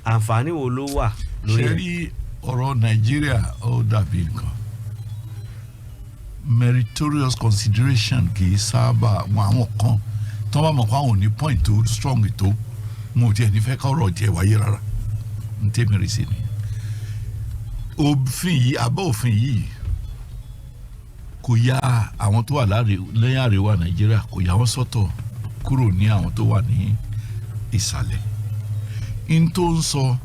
Àǹfààní wo ló wà lórí Ṣe ẹ̀? rí, ọ̀rọ̀ Nàìjíríà, ó dàbí nǹkan meritorious consideration. Kì í sábà wọn, àwọn kan tí wọ́n bá mọ̀ pé àwọn ò ní point tó strong tó, wọn ò tiẹ̀ ní fẹ́ kọ́rọ̀ tiẹ̀ wáyé rárá. N tẹ́mi rí sí ni òfin yìí, àbọ̀ òfin yìí kò ya àwọn tó wà lẹ́yìn àríwá Nàìjíríà, kò yà wọ́n sọ́tọ̀ kúrò ní àwọn tó wà ní ìsàlẹ̀. N tó ń sọ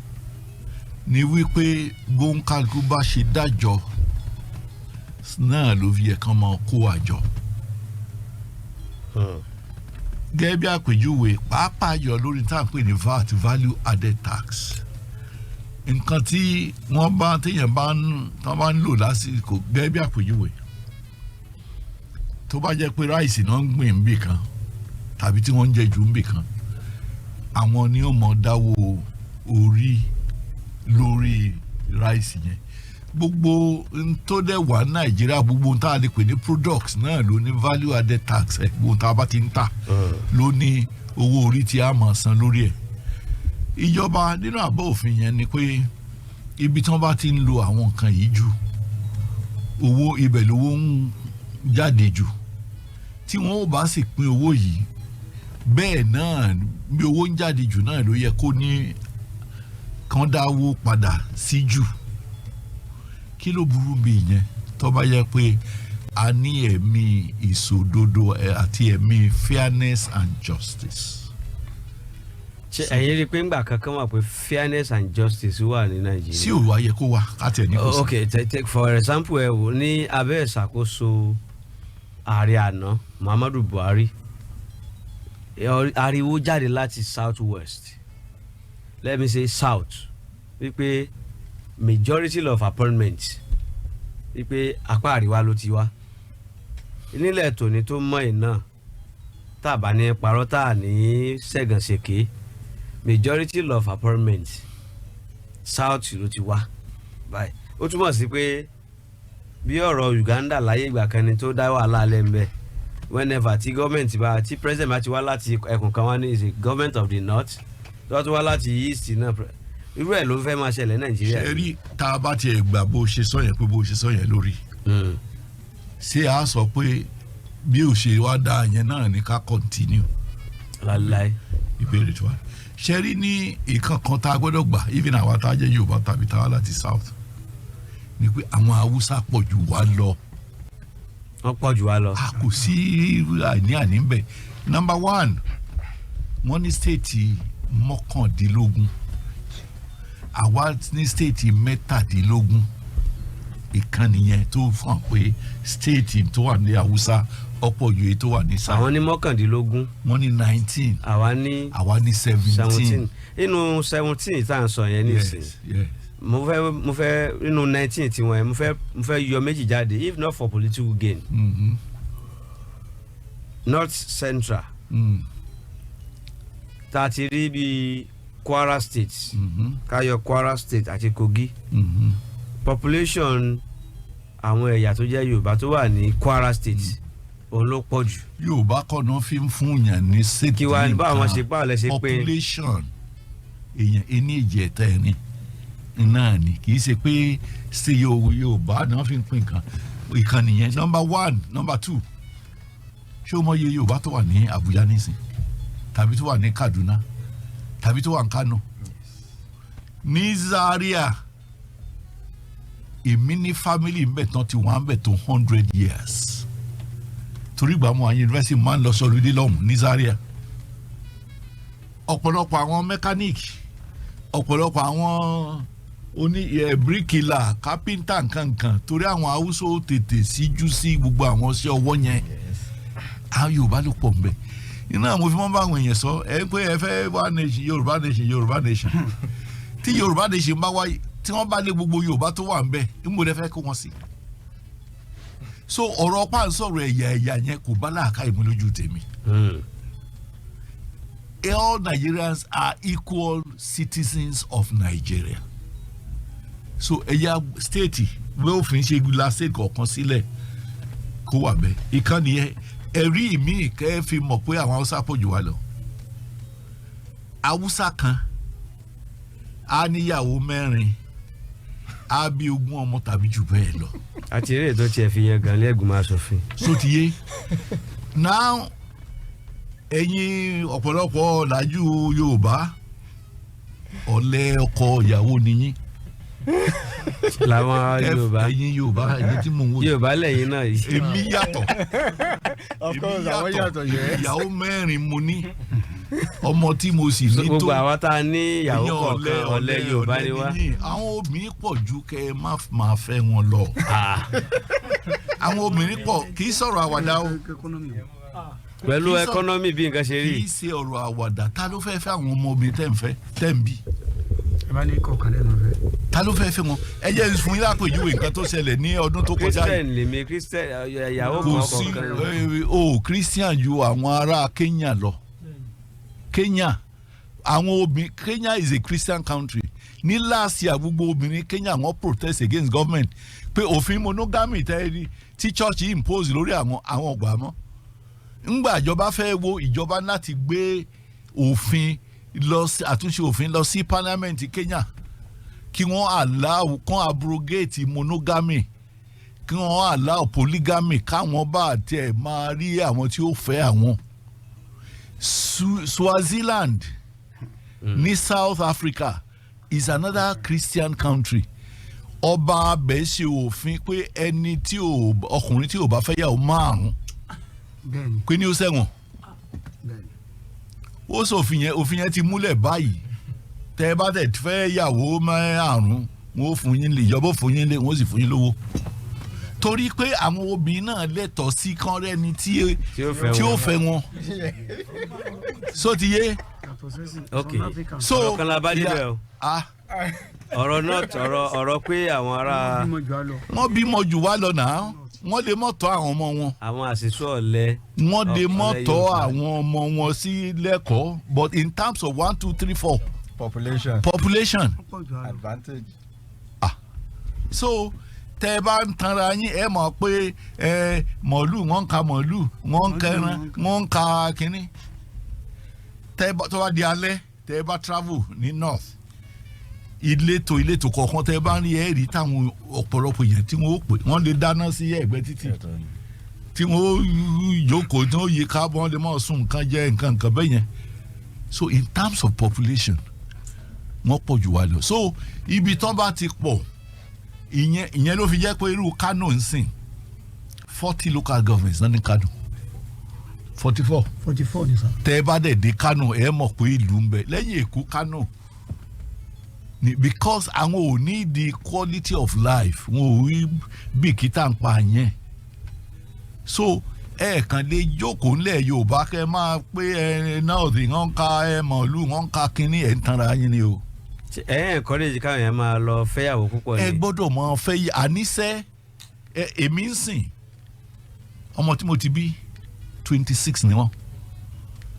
ni wípé bóńkálukú bá ṣe dájọ́ náà ló fi yẹ kán máa kó àjọ. Gẹ́gẹ́ bí àpèjúwe, pàápàá yọ lórí tá à ń pè ní VAT, value added tax, nǹkan tí wọ́n bá téèyàn bá ń tán bá ń lò lásìkò. Gẹ́gẹ́ bí àpèjúwe, tó bá jẹ́ pé rice náà ń gbìn níbì kan tàbí tí wọ́n ń jẹ jù níbì kan, àwọn ni ó mọ̀ dáwọ́ orí lórí rice yẹn. Gbogbo n tó dẹ̀ wà Nàìjíríà, gbogbo n tá a lè pè ní products náà ló ní value added tax ẹ̀. Gbogbo tá a bá ti ń tà ló ní owó orí tí a máa san lórí ẹ̀. Ìjọba nínú àbọ̀ òfin yẹn ni pé ibi tí wọ́n bá ti ń lo àwọn nǹkan yìí jù, owó ibẹ̀ lówó ń jáde jù. Tí wọ́n ò bá sì pín owó yìí bẹ́ẹ̀ náà, bí owó ń jáde jù náà ló yẹ kó ní kán dáwó padà sí jù. Kí ló burú bí ìyẹn, tó bá yẹ pé a ní ẹ̀mí ìṣòdodo àti ẹ̀mí fairness and justice? Ṣé ẹ̀yin rí i pé ńgbà kankan wà pé fairness and justice wà ní Nàìjíríà? Sí, òwò ayẹ kó wà káti ẹ̀ ní kò sí. Ok, take for example, ẹ wò ní abẹ́ ìṣàkóso ààrẹ àná Muhammadu Buhari, ariwo jáde láti South West, let me say South, wípé majority of appointments, wípé apá àríwá ló ti wá. Nílẹ̀ tòní tó mọ́ ẹ̀ náà, tá a bá ní parọ́, tá a ní ṣẹ̀gànṣèké, majority of appointments, South ló ti wá báyìí. Ó túmọ̀ sí pé bí ọ̀rọ̀ Uganda láyé ìgbà kan ni tó dá wàhálà alẹ́ ń bẹ̀. Whenever tí gọ́ọ̀mẹ̀ntì bá, tí president bá ti wá láti ẹkùn kan, wá ní is a government of the North. Tó bá tún wá láti East náà, irú ẹ̀ ló fẹ́ máa ṣẹlẹ̀ Nàìjíríà. Ṣe rí, tá a bá tiẹ̀ gbà bó ṣe sọ yẹn, pé bó ṣe sọ yẹn lórí, ṣé a sọ pé bí ò ṣe wá dáa yẹn náà ní ká continue? Láíláí. Ìbéèrè tí wà. Ṣe rí, ní ìkan kan tá a gbọ́dọ̀ gbà, even àwa tá a jẹ́ Yorùbá tàbí tá a wá láti South, ni pé àwọn Haúsá pọ̀ jù wá lọ. Wọ́n pọ̀ jù wá lọ. A kò sí àní àní ń bẹ̀. Number one, wọ́n ní state 19, àwa ní state 17. Ìkànnì yẹn tó fàn pé state tó wà ní Haúsá ọ̀pọ̀ ju èyí tó wà ní South. Àwọn ní 19. Wọ́n ní 19. Àwa ní Àwa ní 17. 17. Nínú 17 tá à ń sọ yẹn nísìn, mo fẹ́ nínú 19 tiwọn yẹn, mo fẹ́ yọ méjì jáde, if not for political gain. North Central, tá a ti rí bíi Kwara State, ká yọ Kwara State àti Kogi, population àwọn ẹ̀yà tó jẹ́ Yorùbá tó wà ní Kwara State, òun ló pọ̀ jù. Yorùbá kọ́ náà fi ń fún yàn ní state. Kí wá ní báwọn ṣe, báwọn lẹ ṣe pé? Population èèyàn ení, èjì, ẹ̀ta, ẹ̀rin náà ni. Kì í ṣe pé ṣe Yorùbá náà fi ń pín nǹkan. Ìkànnì yẹn, number one. Number two, ṣé o mọ iye Yorùbá tó wà ní Àbújá nísìn, tàbí tó wà ní Kaduna, tàbí tó wà ní Kano, ní Zaria? Èmi ní family ń bẹ̀ tán ti wà ń bẹ̀ tó 100 years, torí ìgbà mo wà yunifásitì, máa ń lọ sọlúdé lọ́hùn ní Zaria. Ọ̀pọ̀lọpọ̀ àwọn mechanic, ọ̀pọ̀lọpọ̀ àwọn oní ẹ̀ bíríkìlà, kápẹ́ńtà, nkankan, torí àwọn Haúsá ó tètè síjú sí gbogbo àwọn iṣẹ́ ọwọ́ yẹn, àwọn Yorùbá ló pọ̀ nbẹ. Iná àwọn òfin máa ń bá àwọn èèyàn sọ ẹ pé ẹ fẹ́ wá nation, Yorùbá nation, Yorùbá nation. Tí Yorùbá nation bá wáyé, tí wọ́n bá lé gbogbo Yorùbá tó wà nbẹ, níbo lẹ fẹ́ kó wọn sí? So ọ̀rọ̀ ọ̀pá ń sọ̀rọ̀ ẹ̀yà ẹ̀yà yẹn kò bá làákàyè mu lójú tèmi. All Nigerians are equal citizens of Nigeria. So ẹ̀yà state bí òfin ṣe la state kọ̀ọ̀kan sílẹ̀ kó wà bẹ́ẹ̀. Ìkànnì yẹn, ẹ̀rí mi kẹ́ ẹ fi mọ̀ pé àwọn Haúsá pọ̀ jù wá lọ. Haúsá kan Á níyàwó mẹ́rin, á bí 20 ọmọ tàbí jù bẹ́ẹ̀ lọ. Àti eré tó tiẹ̀ fi yan gan lẹ́gbìmọ̀ aṣòfin. So ti yé now, ẹ̀yin ọ̀pọ̀lọpọ̀ làjú Yorùbá, ọ̀lẹ ọkọ ìyàwó nìyí. Làwọn Yorùbá? Ẹ̀yin Yorùbá, ẹ̀yin tí mò ń wò yìí. Yorùbá lẹ́yìn náà yìí. Èmi yàtọ̀. Of Èmi course, àwọn yàtọ̀ yẹ. Ìyàwó mẹ́rin mo ní, ọmọ tí mo sì ní tó. Gbogbo àwa tá a ní ìyàwó Ìyẹn kọ̀ọ̀kan, ọ̀lẹ Yorùbá ni wá. Nìyí. Àwọn obìnrin pọ̀ ju kẹ́ ẹ má máa fẹ́ wọn lọ. Ah, Àwọn obìnrin pọ̀, kì í sọ̀rọ̀ àwàdà o. Pẹ̀lú Kì í economy bí nǹkan ṣe rí. Kì í ṣe ọ̀rọ̀ àwàdà. Ta ló fẹ́ fẹ́ àwọn ọmọbìnrin tẹ́ ń fẹ́, tẹ́ ń bí? Ẹ bá ní kọ̀ọ̀kan lẹ́nu rẹ̀. Ta ló fẹ́ fẹ́ wọn? Ẹ jẹ́ n fún yín lápèjúwe nǹkan tó ṣẹlẹ̀ ní ọdún tó kọjá yìí. Christian lèmi, Christian, ìyàwó Kò kan sí kọ̀ọ̀kan. O Christian ju àwọn ará Kenya lọ. Kenya, àwọn obìnrin, Kenya is a Christian country. Ní last year, gbogbo obìnrin Kenya, wọ́n protest against government pé òfin monogamy tẹ́lẹ̀ tí church impose lórí àwọn ọgbà mọ́. Ńgbà ìjọba fẹ́ wo, ìjọba láti gbé òfin lọ sí, àtúnṣe òfin lọ sí parliament Kenya, kí wọ́n allow kán abrogate monogamy, kí wọ́n allow polygamy, káwọn bá tiẹ̀ máa rí àwọn tí ó fẹ́ àwọn. Swaziland ní South Africa is another Christian country. Ọba abẹ ṣe òfin pé ẹni tí ò, ọkùnrin tí ò bá fẹ́ yàwó márùn pé ní ó ṣẹ̀wọ̀n. Ó sọ òfin yẹn, òfin yẹn ti múlẹ̀ báyìí. Tẹ́ ẹ bá tẹ̀ fẹ́ yàwó márùn, wọn ó fún yín lé, ìjọba ó fún yín lé, wọn ó sì fún yín lówó, torí pé àwọn obìnrin náà lẹ́tọ̀ọ́ sí kán rẹ́ni tí tí ó fẹ́ tí ó wọn. Fẹ́ wọn. So ti yé. Ok. So Ọ̀rọ̀ kan la bá débẹ̀ o. Ah. Ọ̀rọ̀ náà, ọ̀rọ̀ pé àwọn ará Wọ́n bímọ jù wá lọ náà, wọ́n lè mọ̀tọ́ àwọn ọmọ wọn. Àwọn àṣìṣe ọ̀lẹ. Wọ́n lè Ọ̀lẹ mọ̀tọ́ Yorùbá. àwọn ọmọ wọn sí lẹ́kọ̀ọ́, but in terms of one, two, three, four Population. Population. Advantage. So tẹ ẹ bá ń tanra yín, ẹ mọ̀ pé ẹ mọ̀lú, wọ́n ń ka mọ̀lú, wọ́n ń kẹran, wọ́n ń ka kínní. Tẹ ẹ bá tó bá di alẹ́, tẹ ẹ bá travel ní north, ìletò ìletò kọ̀ọ̀kan tẹ ẹ bá ń rí, ẹ rí táwọn ọ̀pọ̀lọpọ̀ èèyàn tí wọ́n ó pè, wọ́n lè dáná sí ẹ̀gbẹ́ títì, tí wọ́n ó jókòó, tí wọ́n yí ká, wọ́n lè máa sún nǹkan jẹ, nǹkan nǹkan bẹ́ẹ̀ yẹn. So in terms of population, wọ́n pọ̀ jù wá lọ. So ibi tán bá ti pọ̀, ìyẹn ló fi jẹ́ pé irú Kano ń sìn, 40 local governments náà ní Kano, 44. 44 ni sir. Tẹ́ ẹ bá dẹ̀ dé Kano, ẹ mọ̀ pé ìlú ń bẹ lẹ́yìn Èkó, Kano ni, because àwọn ò ní the quality of life, wọn ò rí bìkítà ń pa yẹn. So ẹ kàn lè jókòó ńlẹ̀ Yorùbá kẹ́ máa pé ẹ náà tí wọ́n ń ka ẹ mọ̀lú, wọ́n ń ka kínní, ẹ̀ ń tanra yín ni o. Ẹ ẹ encourage káwọn yẹn máa lọ fẹ́yàwó púpọ̀ Ẹ ni? gbọ́dọ̀ mọ fẹ́ yí. Àníṣe ẹ, èmi ń sìn, ọmọ tí mo ti bí, 26 ni wọ́n.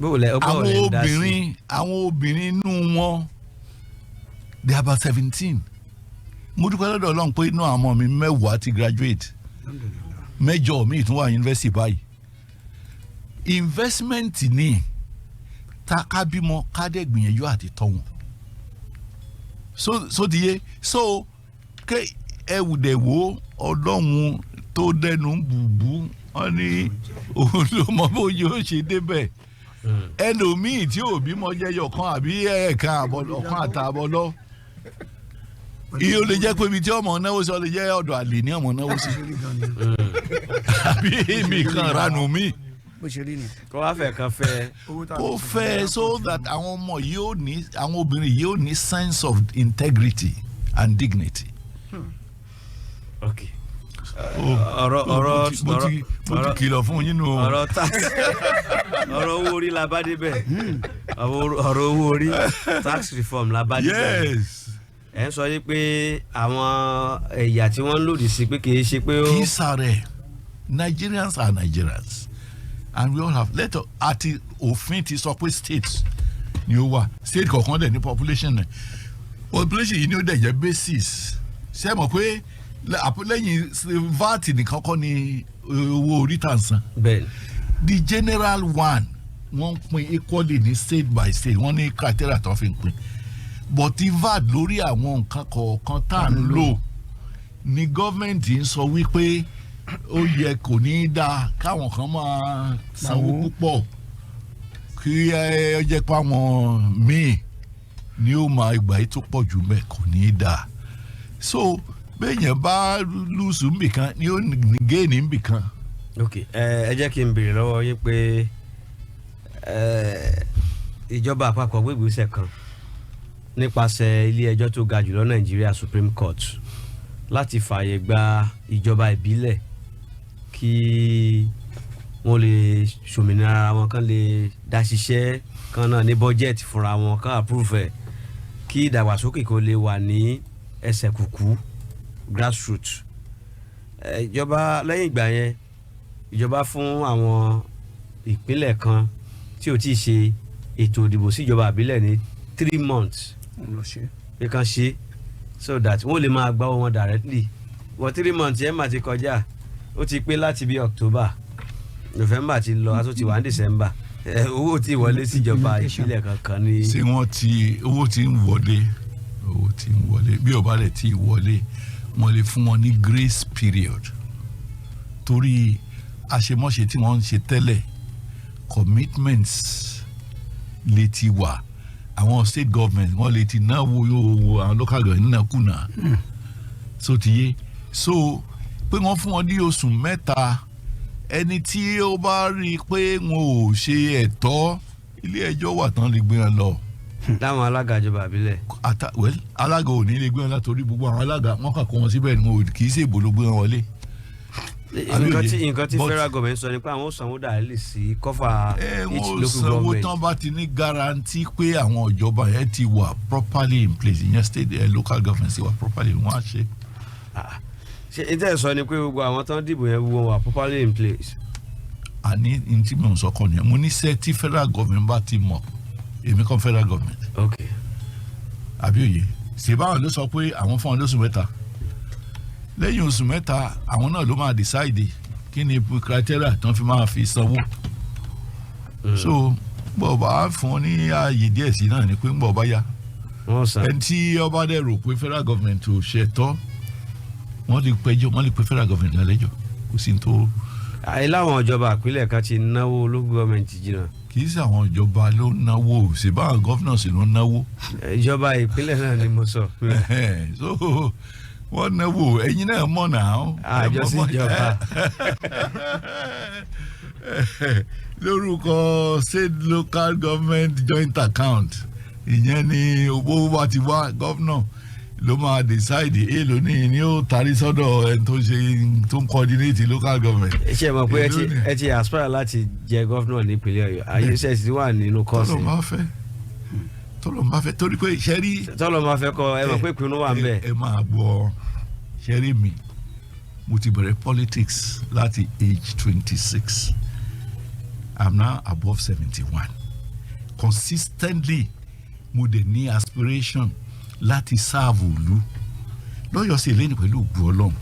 Bó lẹ ọgbọ́n Àwọn lẹ ń dá sí? obìnrin, àwọn obìnrin inú wọn, they are about 17. Mo dúpẹ́ lọ́dọ̀ Ọlọ́run pé inú àwọn ọmọ mi, 10 ti graduate, 8 mi tún wà yunifásitì báyìí. Investment ni ta ká bímọ, ká dẹ̀ gbìyànjú àti tọ́ wọn. So ti yé. So ké ẹ wùdẹ̀ wo, Ọlọ́run tó dẹnu bùbú, wọn ní òun ló mọ bó yóò ṣe débẹ̀. Ẹlòmíì tí ò bímọ jẹyọ kan àbí ẹ̀ẹ̀kan àbọ̀, ọ̀kan àtààbọ̀ lọ, iye ó lè jẹ́ pé ibi tí ọmọ náwó sí, ọ lè jẹ́ ọ̀dọ̀ àlè ní ọmọ náwó sí, àbí ibi kan ranù míì. Bó ṣe rí ni. Kó wá fẹ́ kan fẹ́. Owó tá a Kó fẹ́, so that àwọn ọmọ yìí ó ní, àwọn obìnrin yìí ó ní sense of integrity and dignity. Ok, ọ̀rọ̀ ọ̀rọ̀ Mo ti kìlọ̀ fún yín nù o. Ọ̀rọ̀ tax, ọ̀rọ̀ owó orí la bá débẹ̀, ọ̀rọ̀ owó orí, tax reform la bá débẹ̀. Yes. Ẹ̀ ń sọ yìí pé àwọn ẹ̀yà tí wọ́n ń lòdì sí pé kì í ṣe pé ó Kì í sáré. Nigerians are Nigerians and we all have let us, àti òfin ti sọ pé states ni ó wà, state kọ̀ọ̀kan dẹ̀ ní population rẹ̀. Population yìí ni ó dẹ̀ jẹ́ basis. Ṣé ẹ mọ̀ pé lẹ́yìn VAT nìkan kọ́ ni owó orí tà ń san? Bẹ́ẹ̀. The general one, wọ́n pín equally ní state by state, wọ́n ní criteria tó fi ń pín. But VAT lórí àwọn nǹkan kọ̀ọ̀kan tá à ń lò ní gọ́ọ̀mẹ̀ntì ń sọ wípé ó yẹ kò ní í dáa káwọn kan máa sanwó Sanwó. púpọ̀, kí ẹ jẹ́ pé àwọn míì ní ó máa gbà yìí tó pọ̀ jù mẹ́, kò ní í dáa. So béèyàn bá lose nbìkan ni ó ní gain nbìkan. Ok, ẹ jẹ́ kí n béèrè lọ́wọ́ yín pé ìjọba àpapọ̀ gbé ìgbésẹ̀ kan nípasẹ̀ ilé ẹjọ́ tó ga jùlọ Nàìjíríà, Supreme Court, láti fààyè gba ìjọba ìbílẹ̀ kí wọ́n lè ṣòmìnira ara wọn, kán lè dá ṣiṣẹ́, kan náà ní bọ́jẹ̀tì fúnra wọn, kán approve ẹ̀, kí ìdàgbàsókè kó lè wà ní ẹsẹ̀ kùkú, grassroots. Ìjọba lẹ́yìn ìgbà yẹn, ìjọba fún àwọn ìpínlẹ̀ kan tí ò tíì ṣe ètò ìdìbò síjọba àbílẹ̀ ní 3 months Òun lọ ṣe. pé kán ṣe so that wọ́n lè máa gbá wọn directly. Wọ́n 3 months yẹn mà ti kọjá, ó ti pé láti bí October, November ti lọ, a tún ti wà ní December. Owó tí wọlé síjọba Implementation. ìpínlẹ̀ kankan ní. Ṣé wọ́n ti owó ti ń wọlé, owó ti ń wọlé. Bí ó bá lè ti wọlé, wọ́n lè fún wọn ní grace period, torí àṣemọ́ṣe tí wọ́n ń ṣe tẹ́lẹ̀, commitments lè ti wà. Àwọn state government, wọ́n lè ti náwó owó, àwọn local government nínàkúnà. So ti yé, so pé wọ́n fún wọn ní oṣù 3, ẹni tí ó bá rí i pé wọn ò ṣe ẹ̀tọ́, ilé ẹjọ́ wà tán lè gbé wọn lọ. Láwọn alága ìjọba àbílẹ̀. Ata, well, alága ò ní lè gbé wọn látòrí gbogbo àwọn alága wọn kà kó wọn síbẹ̀ ni, wọn ò kì í ṣe ìbò ló gbé wọn wọlé. Àbí Nǹkan òye? tí nǹkan tí federal government sọ ni pé àwọn ó sanwó directly sí coffer Ẹ each wọn ò local sanwó government. tán bá ti ní guarantee pé àwọn ìjọba yẹn ti wà properly in place, ìyẹn state local government ti wà properly, wọ́n á ṣe. Ah, ṣe ìtẹ́ sọ ni pé gbogbo àwọn tán dìbò yẹn, wọ́n wà properly in place? Àní n tí mò ń sọ kọ́ nìyẹn. Mo ní sẹ́ tí federal government bá ti mọ̀, èmi kọ́ federal government. Àbí òye? Ṣèbáwọn ló sọ pé àwọn fún wọn lóṣù 3. Lẹ́yìn oṣù 3, àwọn náà ló máa decide kí ni criteria tán fi máa fi sanwó. So bọ̀ bá fún ọ ní ààyè díẹ̀ sí náà ni pé ń bọ̀ bá yá, Wọ́n san. ẹni tí ọba dẹ̀ rò pé federal government ò ṣẹ̀tọ́, wọ́n lè pẹjọ́, wọ́n lè pe federal government lálẹ́jọ́. Kò sí ní tó. Àyè láwọn ìjọba ìpínlẹ̀ kan ti náwó local government jìnnà. Kì í ṣe àwọn ìjọba ló ń náwó, ṣèbáwọn governors ló ń náwó. Ìjọba ìpínlẹ̀ náà ni mo sọ. So wọ́n náwó, ẹ̀yin náà mọ̀ náà. Àjọ sí ìjọba. Lórúkọ state local government joint account, ìyẹn ni owó wa ti wá. Governor ló máa decide èèlò ní ó tarí sọ́dọ̀ ẹni tó ṣe, tó ń coordinate local government. Ṣe mọ̀ pé Èló ni? ẹ ti aspire láti jẹ governor nípínlẹ̀ Ọ̀yọ́, ayé iṣẹ́ ti wà nínú course. Tọ́lọ̀ máa fẹ́, tọ́lọ̀ máa fẹ́, torí pé ṣe rí. Tọ́lọ̀ máa fẹ́ kọ, ẹ mọ̀ pé ìpinnu wà ń bẹ̀. Ẹ máa gbọ́, ṣe rí mi, mo ti bẹ̀rẹ̀ politics láti age 26. I'm now above 71. Consistently, mo dẹ̀ ní aspiration láti serve ìlú lọ́yọ̀ọ́ sí ìlẹ́yìn pẹ̀lú ògùn Ọlọ́run.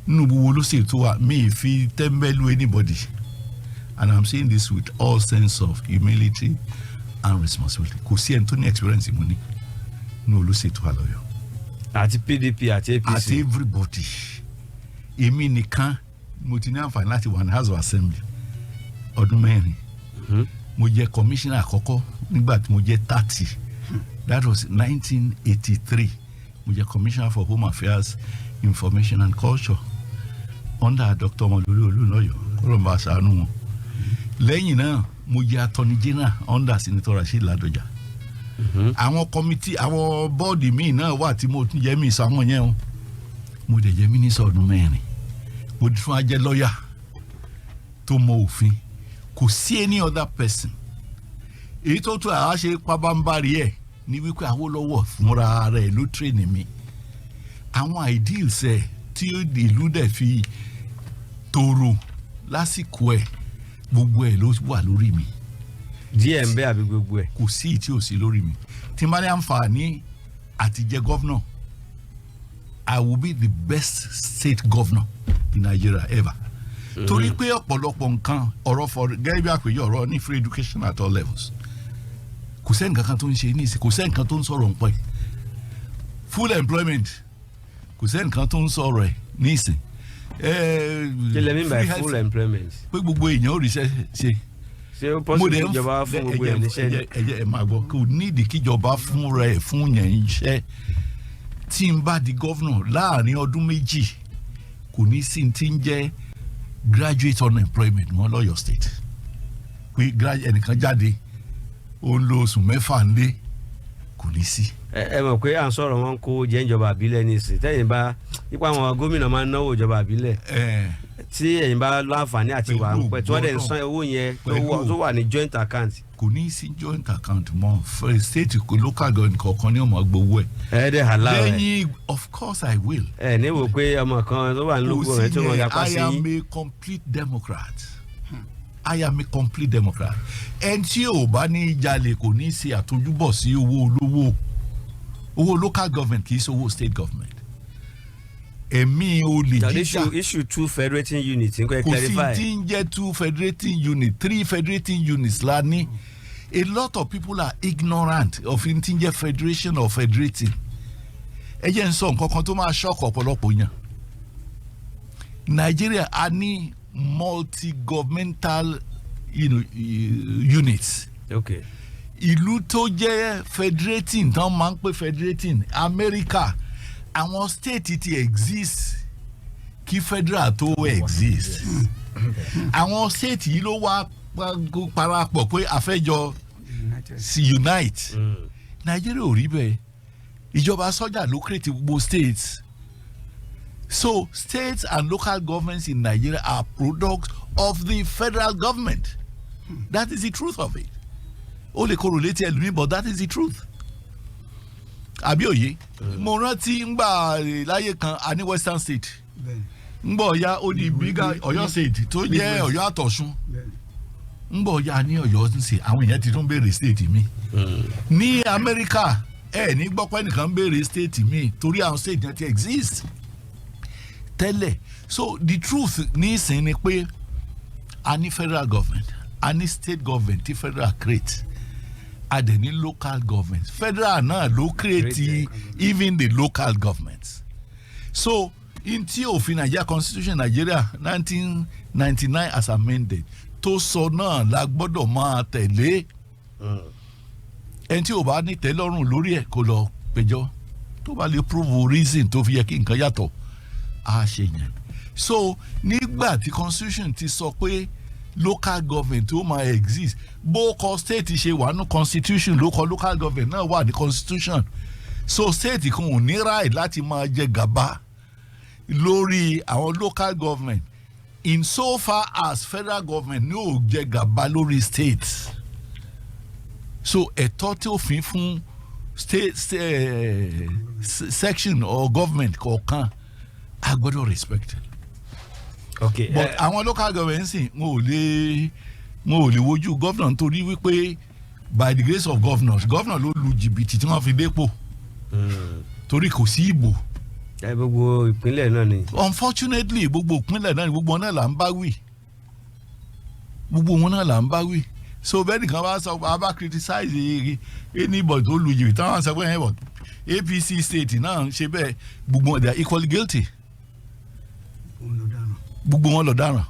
Nínú gbogbo olóṣèlú tó wà, mi ì fi tẹ́ḿbẹ́lú anybody, and I'm saying this with all sense of humility and responsibility. Kò sí ẹni tó ní experience mo ní nínú olóṣèlú tó wà lọ́yọ̀ọ́. Àti PDP àti APC. Àti everybody. Èmi nìkan mo ti ní àǹfààní láti wà ní House of Assembly ọdún 4. Mo jẹ commissioner àkọ́kọ́ nígbà tí mo jẹ́ 30. That was 1983. Mo jẹ commissioner for Home Affairs, Information and Culture under Dr. Ọmọlórí Olúnlọ́yọ̀, kọ́lọ́mbà ṣàánú wọn. Lẹ́yìn náà, mo jẹ attorney general under Senator Rasheed Ládọjà. Àwọn committee, àwọn board míì náà wà tí mo tún jẹ́ mi sọ àwọn yẹn o. Mo dẹ̀ jẹ́ mínísítà ọdún 4. Mo tún wá jẹ́ lọ́ọ̀yà tó mọ òfin. Kò sí any other person. Èyí tó tún àá ṣe pabambarì ẹ̀ ní wípé Awólọ́wọ̀ fúnra rẹ̀ ló train mi. Àwọn ideals ẹ̀ tí ìlú dẹ̀ fi tòrò lásìkò ẹ̀, gbogbo ẹ̀ ló wà lórí mi. Díẹ̀ ń bẹ àbí gbogbo ẹ̀? Kò sí tí ò sí lórí mi. Tí n bá ní àǹfààní àti jẹ governor, I will be the best state governor in Nigeria ever, torí pé ọ̀pọ̀lọpọ̀ nǹkan, ọ̀rọ̀ for gẹ́gẹ́ bí àpèjọ ọ̀rọ̀ ní free education at all levels. Kò sẹ́ni kankan tó ń ṣe ní ìsìn, kò sẹ́ni kan tó ń sọ̀rọ̀ nípa ẹ̀. Full employment, kò sẹ́ni kan tó ń sọ̀rọ̀ ẹ̀ ní ìsìn. Kí lẹ mean by Free health- full employment? Pé gbogbo èèyàn ò ríṣẹ́ ṣe. Ṣé ó possible kí ìjọba fún gbogbo èèyàn níṣẹ́ ni? Ẹ jẹ́ ẹ máa gbọ́, kò nídìí kíjọba fún rẹ̀ fún yẹn iṣẹ́. Tí n bá di governor láàrin ọdún 2, kò ní sí ti ń jẹ́ graduate unemployment mọ́ lọ́yọ̀ State, pé ẹnìkan jáde, ó ń lo oṣù 6 ńlé, kò ní sí. Ẹ mọ̀ pé à ń sọ̀rọ̀, wọn kó jẹ́ ìjọba àbílẹ̀ ní ìsìn, tẹ́yìn bá ipa àwọn gómìnà máa ń náwó ìjọba àbílẹ̀, tí ẹ̀yin bá láǹfààní àti wà ń pẹ́ tí wọ́n dẹ̀ ń san owó yẹn tó wà ní joint account. Kò ní sí joint account mọ́. For state, local government kọ̀ọ̀kan ní ó máa gbowó ẹ̀. Ẹ dẹ̀ allow ẹ̀? Lẹ́yìn, of course I will. Ẹ ní wò pé ọmọ kan tó wà ní lóko rẹ̀ tó mọ̀ yapa sí I am yín. a complete Democrat. I am a complete Democrat. Ẹni tí ò bá ní jalè kò ní ṣe àtúnjúbọ̀ sí owó olówó. Owó local government kì í ṣe owó state government. Ẹ̀mí olè Now, jíjà. Issue two federating units nǹkan ẹ Kò sí clarify. tí ń jẹ́ two federating unit, three federating units la ní. A lot of people are ignorant of n tí ń jẹ́ federation or federating. Ẹ jẹ́ n sọ nǹkan kan tó máa shock ọ̀pọ̀lọpọ̀ yẹn. Nigeria, a ní multi-governmental units. Ìlú tó jẹ́ federating tán máa ń pè federating, America, àwọn state ti exist kí federal tó exist. Àwọn state yìí ló wá parapọ̀ pé àfẹ́jọ United. sí unite. Nàìjíríà ò rí bẹ́ẹ̀. Ìjọba sọ́jà ló create gbogbo states. So states and local governments in Nigeria are products of the federal government. That is the truth of it. Ó lè korò létí ẹlòmíì, but that is the truth. Àbí òye? Mo rántí ngbà láyé kan, a ní Western State. Ngbà ọ̀ya, ó di bigger Ọ̀yọ́ State tó jẹ́ Ọ̀yọ́ àtọ̀ṣun. Ngbà ọ̀ya ní Ọ̀yọ́ ń ṣe, àwọn èèyàn ti tún béèrè state mi. Ní Amẹ́ríkà, ẹ ní gbọ́ pé nìkan ń béèrè state mi, torí àwọn state yẹn ti exist tẹ́lẹ̀. So the truth nísìnyí ni pé a ní federal government, a ní state government tí federal create, a dẹ̀ ní local government. Federal náà ló create Create. even the local government. So in tí òfin Nigeria, constitution Nigeria 1999 as amended tó sọ náà la gbọ́dọ̀ máa tẹ̀lé. Ẹni tí ò bá ní tẹ́lọ́rùn lórí ẹ̀, kó lọ péjọ, tó bá lè prove reason tó fi yẹ kí nǹkan yàtọ̀, á ṣe yẹn. So nígbà tí constitution ti sọ pé local government ó máa exist, bó kọ state ṣe wà ní constitution, ló kọ local government náà wà ní constitution. So state kan ò ní right láti máa jẹ gàba lórí àwọn local government in so far as federal government ní ò jẹ gàba lórí state. So ẹ̀tọ́ tí òfin fún state section or government kọ̀ọ̀kan, a gbọ́dọ̀ respect. But àwọn local government sì wọn ò lè wojú governor, nítorí wípé by the grace of governors, governor ló lu jìbìtì tí wọ́n fi dépò, torí kò sí ìbò. Ẹ gbogbo ìpínlẹ̀ náà ni. Unfortunately, gbogbo ìpínlẹ̀ náà ni, gbogbo wọn náà là ń bá wí, gbogbo wọn náà là ń bá wí. So bẹ́ẹ̀ nìkan bá sọ, bá bá criticize anybody tó lu jìbìtì, táwọn sọ pé ẹ bọ̀ APC state náà ń ṣe bẹ́ẹ̀, gbogbo wọn, they are equally guilty. Òun ló dáràn. Gbogbo wọn lọ dáràn.